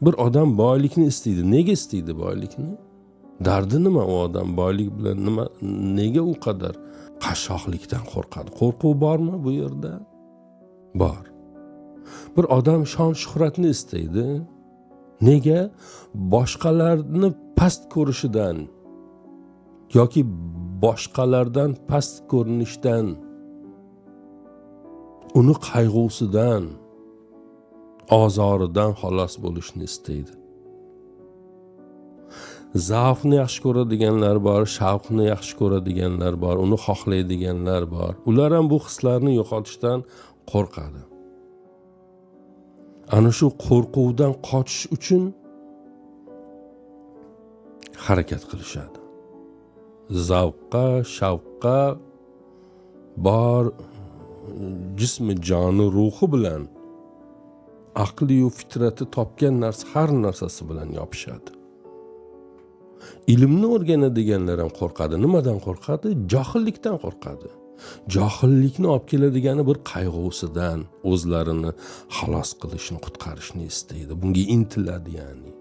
Bir odam boylikni istaydi. Nega istaydi boylikni? Dardi nima u odam boylik bilan nima, nega u qadar qashshoqlikdan qo'rqadi? Qo'rquv bormi bu yerda? Bor. Bir odam shon shuhratni istaydi. Nega? Boshqalarni past ko'rishidan yoki boshqalardan past ko'rinishdan, uni qayg'usidan, ozoridan xalos bo'lishni istaydi. Zavqni yaxshi ko'radiganlar bor, shavqni yaxshi ko'radiganlar bor, uni xohlaydiganlar bor. Ular ham bu hislarni yo'qotishdan qo'rqadi. Ana shu qo'rquvdan qochish uchun harakat qilishadi. Zavqqa, shavqqa bor jismi, joni, ruhi bilan, aqliyu fitrati topgan narsa, har narsasi bilan yopishadi. Ilmni o'rganadiganlar ham qo'rqadi. Nimadan qo'rqadi? Johillikdan qo'rqadi. Johillikni olib keladigani bir qayg'usidan o'zlarini xalos qilishni, qutqarishni istaydi. Bunga intiladi ya'ni.